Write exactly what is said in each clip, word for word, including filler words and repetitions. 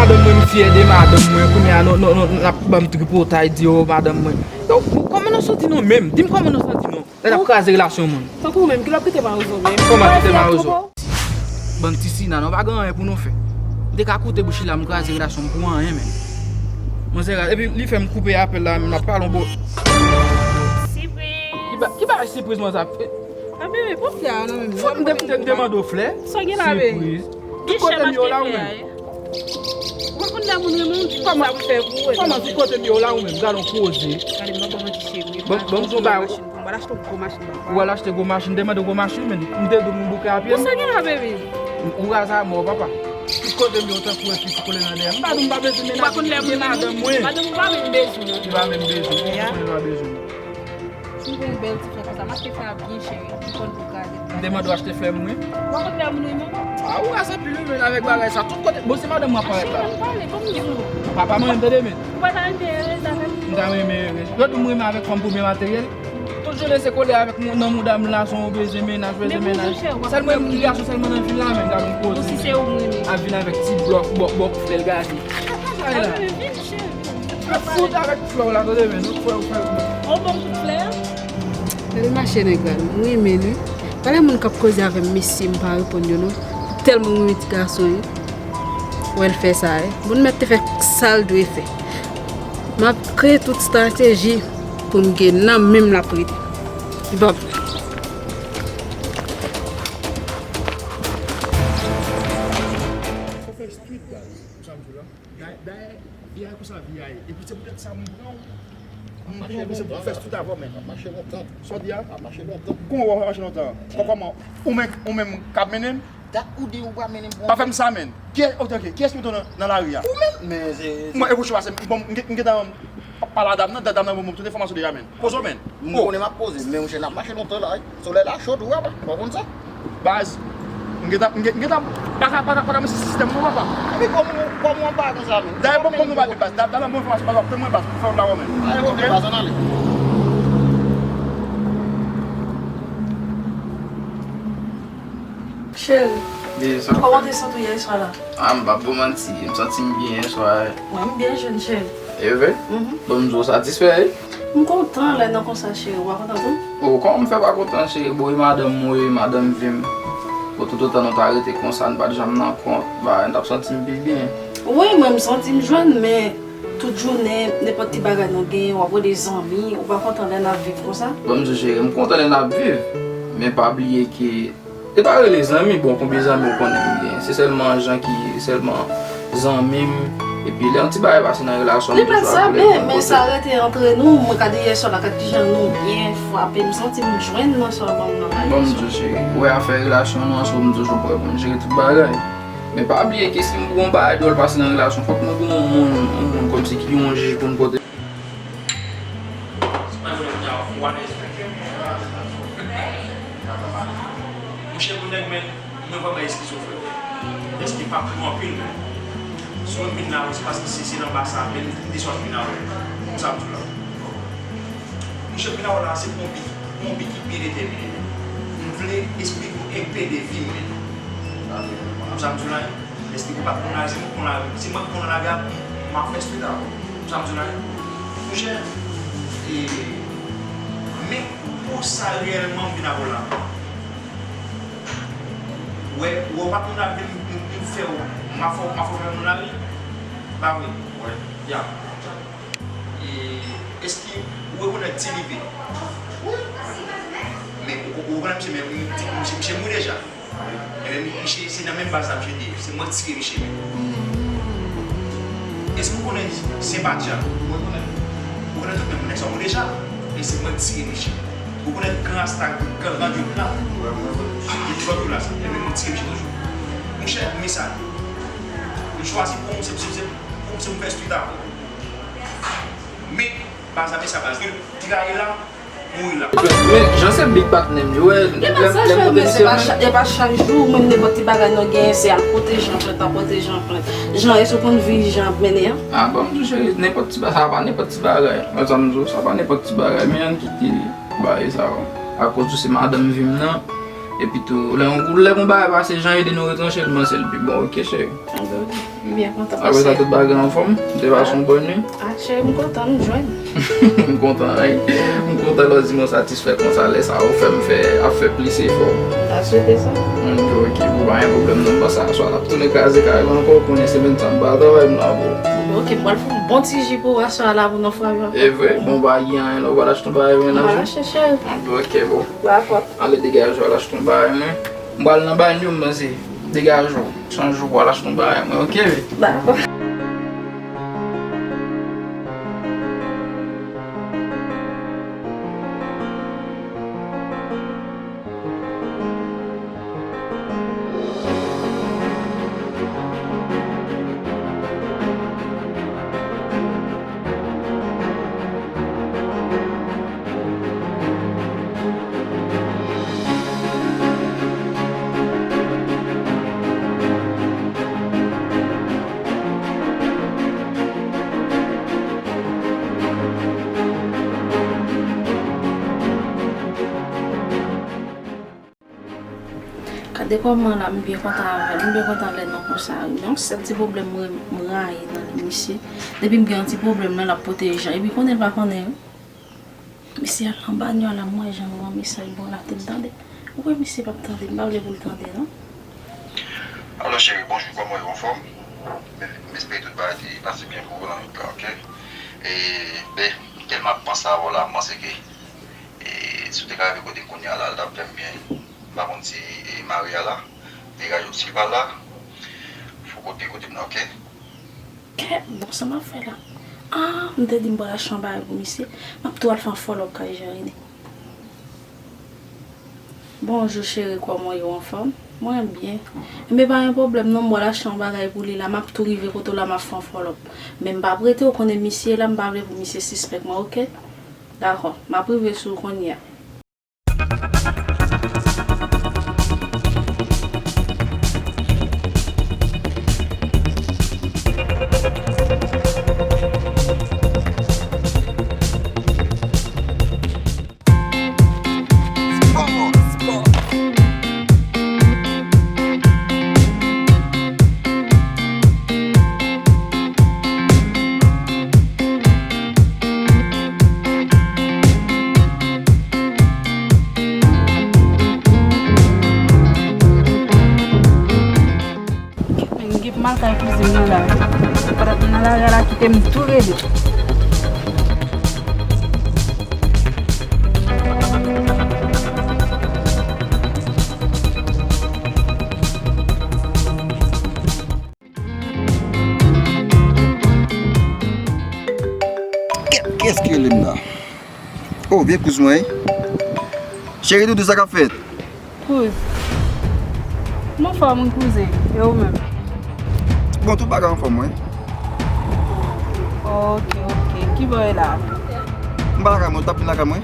Madanm mwen, m fyè de madanm mwen, kounye a nou, nou, nou, n ap ban m tripotay, di, "O, madanm mwen." Yo, kòman nou soti nou menm? Di m kòman nou soti nou? Lè n ap kraze relasyon moun. Tankou ou menm, kilè w ap kite mawozo menm? Kòman kite mawozo? Bann ti sina, nou pa gen anyen pou nou fè. M te ka koute bouch li la, m kraze relasyon m pou anyen menm. Mwen se epi li fè m koupe apèl la, menm n ap pale yon bo. Sipriz. Ki ba, ki bagay sipriz mwen sa? A bebe, pran flè a nan men m. Fòk m de-, de-, demande w flè. Sa gen la, bebe? Sipriz. Tout kote m yo la ou menm. Ou pa konn lè moun renmen w, di sa pou fè pou ou. Kòman tout kote m yo la ou menm? Gade yon koze. Gade m nan kòman ti cheri. Bon, bon, bon, ba. Ou al achte yon gwo machin nan. Ou al achte gwo machin, demande gwo machin, men m te di w m bouke a pye m. Ou sa gen la, bebe? Ou raz a mò, papa. Tout kote m yo tankou yon ti kole nan dèyè m. M pa di m pa bezwen mennaj, m gen madanm mwen. Madanm ou pa menm bezwen. Li pa menm bezwen, ou konnen l pa bezwen. Si m gen yon bèl ti flè konsa, m achte flè a byen chè, wi, m konn pou gade. M te mande w achte flè mwen. Ou pa konn flè moun wi menm? A, ou raz anpil wi, men avèk bagay sa, tout kote. Bon, se madanm mwen ap parèt la. Cheri, ann pale, ban m di w. Papa mwen, m tande men. Ou pa ta renmen erez avè m? M ta renmen erez. Yo di m renmen avèk fanm pou byen materyèl. Tout jounen se kole avèk moun nan mouda m la, se yon bezwen mennaj, bezwen mennaj. Sèlman yon ti gason, sèlman nan vil la, men gade yon koze. Ap vin avèk ti blòk, bòk, bòk, flè l gade. Sa la. Fout avèk flè w la, tande men, nou fè, fè. Ou ban m tout flè a? Gade mache nèg la, non. M renmen l wi. Talè moun k ap koze avè m, mesye, m pa reponn yo non. Tèlman m renmen ti gason yo. Wè l fè sa, wi. Bon, m mèt te fè sa l dwe fè. M ap kreye tout estrateji pou m gen nan menm l ap rete. Li p ap. Sa fè street, guys. Sa m di la. Dayè, dayè, vi a ye konsa, vi a ye. Epi se poutèt sa m pran w. M pran w pou m fè street avè w, men. Ap mache lontan. Sa w di a? Ap mache lontan. Kòman w ap mache lontan? Kòman? Ou menm, ou menm k ap mennen m? Dat ou di ou pa mennen m pou. Pa fè m sa, men. Kiyès, ok, ok, kiyès mete w nan, nan lari a? Ou menm, men se. Mwen, epi w pase m, bon, m gen, m gentan pale a dam nan, dam nan ban m tout enfòmasyon deja, men. Poze w, men. M konnen m ap poze, men monchè, n ap mache lontan la, wi. Solèy la cho tou, papa. Ou pa konn sa? Baz, m gentan, m gen-, m gentan pa ka, pa ka, pa ka mèsi sistèm non, papa. Epi kòman, kòman w pa konn sa, men? Dayè, ban m, ban m yon bagay, baz. Dam, dam nan ban m enfòmasyon, baz, w ap tann mwen, baz, pou fè wout la, wè, men. Alè, ok, baz, ann ale. Cheri, kòman w te santi w yè swa la? A, m p ap ba w manti, m santi m byen yè swa a. Mwen, m byen jwenn, cheri. E vre? Mhm. Bon, m di w satisfè, wi. M kontan lè n konsa, cheri. Ou pa kontan tou? O, kòman m fè pa kontan, cheri? Bon, e madanm mwen, e madanm vi m. Bon, toutotan nou ta rete konsa, n pa t janm nan kont, ba, n t ap santi m pi byen. Wi, mwen, m santi m jwenn, men tout jounen, nenpòt ti bagay nou genyen, w ap rele zanmi, ou pa kontan lè n ap viv konsa? Bon, m di w, cheri, m kontan lè n ap viv, men pa bliye ke E pa rele zanmi, bon, konbyen zanmi ou konnen m gen? Se sèlman jan ki, sèlman zanmi m. Epi lè yon ti bagay pase nan relasyon nou, li pa t sa byen, men sa rete antre nou. Mwen gade yè swa la, gad kijan nou byen frape. M santi m jwenn nan sa w ban m nan la yè swa. Bon, m di w, cheri, ou wè afè relasyon nou an, se ou m toujou pran pou n jere tout bagay. Men pa bliye ke si m gen yon bagay dwòl pase nan relasyon, fòk nou gen yon moun, yon moun kòmsi ki yon jij pou n pote. Monchè, pou nèg men, mwen vrèman eskizofrèn. Eski pa pou anpil men. Si mwen vin la, se paske se, se nan ba sa, men m te sot vin la. Sa m di la. Monchè, m vin la, se pou yon bi, pou yon bi ki byen detèmine. M vle esplike w enpe de vi m men. Sa m di la. Eski ou pa konn lari, se mwen k konn lari. Se mwen k konn lari a, m ap fè street avè w. Sa m di w la, monchè, e, men pou sa reyèlman m vin avè w la. Wè, wè, ou pa konn lari, m, m, m fè w, m ap fè w, m ap fè w fè moun lari. Pa vre? Wè, ya. E, eski ou rekonèt Ti Live? Wi. Men ou, ou rekonèt misye, men misye, misye mouri deja. Ebyen, mi-, misye, se nan menm baz la misye te ye. Se mwen k tire misye menm. Èske ou konnen Senpatya? Ou konnen, ou konnen tout menm nèg sa yo deja. E se mwen k tire misye. Ou konnen Gran Rasta, Gran, Gran Djòb la? Li di lòt jou la sa. Ebyen, mwen tire misye lòt jou. Monchè, men sa. M chwazi pou m, se, se, se, pou m, se m fè street avè w. Men, baz la, men sa baz. Trayi la, mouri la. Men, jan se big patnè m yo, wè, lè, lè m kote misye menm. E pa chak jou, menm nenpòt ti bagay nou genyen, se al pwoteje an plent, al pwoteje an plent. Jan, èske ou konn vi jan ap mennen an? A, bon, m di w, cheri, nenpòt ti bagay, sa pa nenpòt ti bagay. Wè sa m di w, sa pa nenpòt ti bagay, men ann kite bagay sa yo. Akoz ou se madanm vi m nan, Epi tou, lè yon, lè yon bagay pase, jan ede nou retranche l, m panse l pi bon, oke, cheri? M byen kontan. Apre sa, tout bagay anfòm? Ou te pase yon bòn nuit? Ah, cheri, m kontan nou jwenn. M kontan, wi. M kontan lè w di m w satisfè konsa, lè sa ou fè m fè, ap fè plis efò. M ta swete sa. Hmm, oke, bon, pa gen pwoblèm non, m panse aswè a n ap tounen kraze kay la ankò, ou konnen semèn sa m pa travay, m la, bro. Oke, m pral fè yon bon ti ji pou ou aswè a la pou nou frape ankò. E vre? Bon, pa gen anyen non, ou pral achte yon bagay pou mennaj ou? M pral achte, cheri. Oke, bon. Dakò. Ale degaje w, al achte yon bagay mwen. M pral nan banyo, m panse. Degaje w, chanje w, al achte yon bagay mwen, oke? Dakò. Gade kòman la, m byen kontan avè l, m byen kontan lè nou konsa wi. Men yon sèl ti pwoblèm mwen, m rayi nan li, misye. Depi m gen yon ti pwoblèm nan, l ap pote jan. Epi konnen l pa konnen wi. Misye al nan banyo a la, m wè jan l wè mesaj ba w la, te m tande. Ou kwè misye p ap tande, m pa vle pou l tande non. Alo cheri, bonjou, kòman w ye, w anfòm? M, m espere tout bagay te pase byen pou ou nan nout la, oke? E, ben, tèlman ap panse avè w la, m panse ke E, si w te ka rive kote m kounye a la, l t ap fè m byen. M pa konn si, e, mari a la, degaje w, si l pa la, fò kote, kote m nan, oke? Kè, bon, sa m ap fè la? Ah, m te di m pral achte yon bagay pou misye. M ap tou al fè yon follow up kay Jerine. Bonjou cheri, kòman w ye, w anfòm? Mwen byen. Enben pa gen pwoblèm non, m pral achte yon bagay pou li la, m ap tou rive kote w la, m ap fè yon follow up. Men m p ap rete, w konnen misye la, m pa vle pou misye sispèk mwen, oke? Dakò, m ap rive sou ou kounye a. Men m gen pou m al kay kouzin nan la. Pandan m nan lari a la, kite m tou rele. Kèt, kiyès ki rele m la? Oh, vye kouz mwen, wi. Cheri doudou, sa k ap fèt? Kouz. M anfòm wi, kouzen. E ou menm? Bon, tout bagay anfòm, wi. Ok, ok. Kibò w ye la? M pa lakay mwen, ou t ap vin lakay mwen?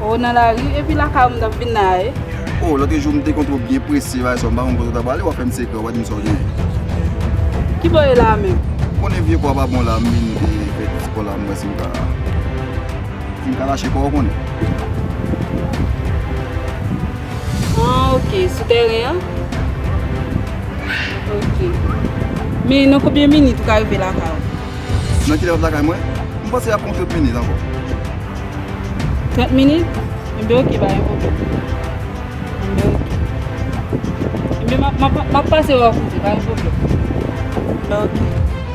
Ou nan lari, epi lakay ou m t ap vin la, e? Oh, lòt jou m te kontre w byen prese, bagay sa, m pa konn kote w t ap prale, w ap fè m sekrè, w pa di m sa w genyen. Kibò w ye la menm? Ou konnen vye kò a pa bon la, m vin, e, fè ti spò la, m wè si m ka, si m ka lache kò, ou konnen. Ah, ok, sou tèren an? Ok. Men nan konbyen minit ou ka rive lakay ou? Nan kilè w ap lakay mwen? M panse y ap pran trant minit ankò. Trant minit? Enben, ok, pa gen pwoblèm. Enben, ok. Enben, m ap, m ap, m ap pase wè w kote, pa gen pwoblèm. Enben, ok.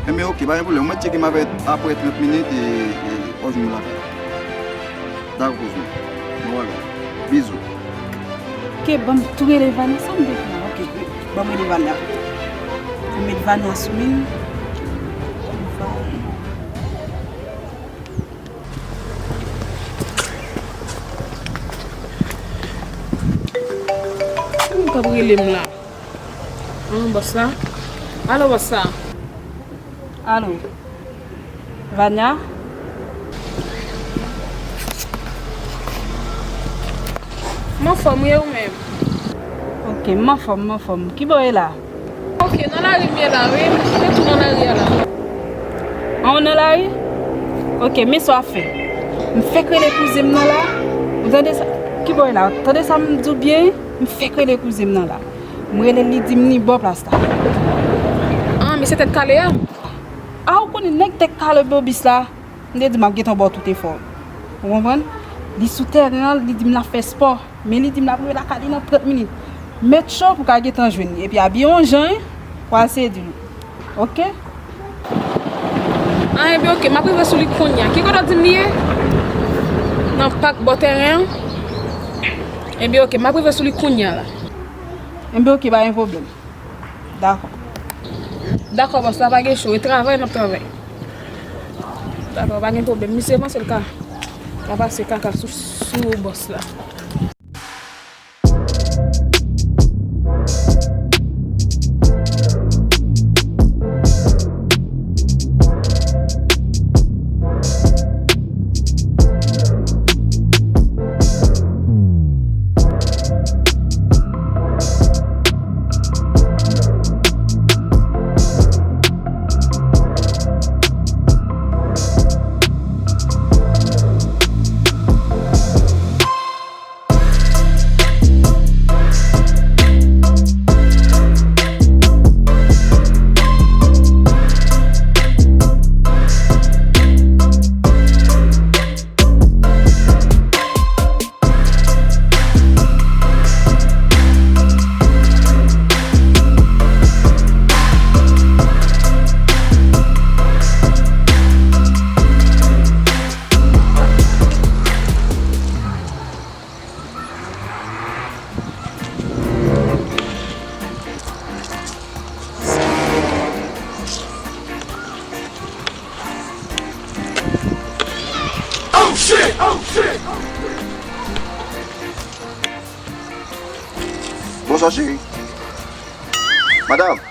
Enben, ok, pa gen pwoblèm. Ou mèt tcheke m avè, apre trant minit e, e w ap jwenn mwen lakay. Dakò, kouz mwen. Bon bagay. Bizou. Ke ban m tou rele Vanessa, m te pran. Ok, ban m rele Vanya. M met Vanya sou liy. Ki moun k ap rele m la? An, bòs la? Alo, bòs la? Alo? Vanya? M anfòm, wi, e ou menm? Ok, m anfòm, m anfòm. Kibò w ye la? Ok, nan lari m ye la, wi. M te tou nan lari a la. An, ou nan lari? Ok, men sa w ap fè. M fèk rele kouzen m nan la. Ou tande sa? Bòy la, tande sa m di w byen, m fèk rele kouzen m nan la. M rele l, li di m li bò plas la. Ah, mesye tèt kale a? Ah, ou konnen nèg tèt kale bò bis la, m te di m ap gentan ba w tout enfò. Ou konprann? Li sou tèren an, li di m l ap fè spò. Men li di m l ap rive lakay li nan trant minit. Mèt cho pou ka gentan jwenn li. Epi abiye yon jan, wi, pou al sedui l. Oke? Ah, enben, oke, m ap rive sou li kounye a. Ki kote w di m li ye? Nan pak bò tèren an? Enben, oke, m ap rive sou li kounye a la. Enben, oke, pa gen pwoblèm. Dakò. Dakò, bòs la, pa gen cho. E travay, n ap travay. Dakò, pa gen pwoblèm. Misye panse l ka, ka pase kaka sou, sou bòs la. Bonswa, cheri. Madanm.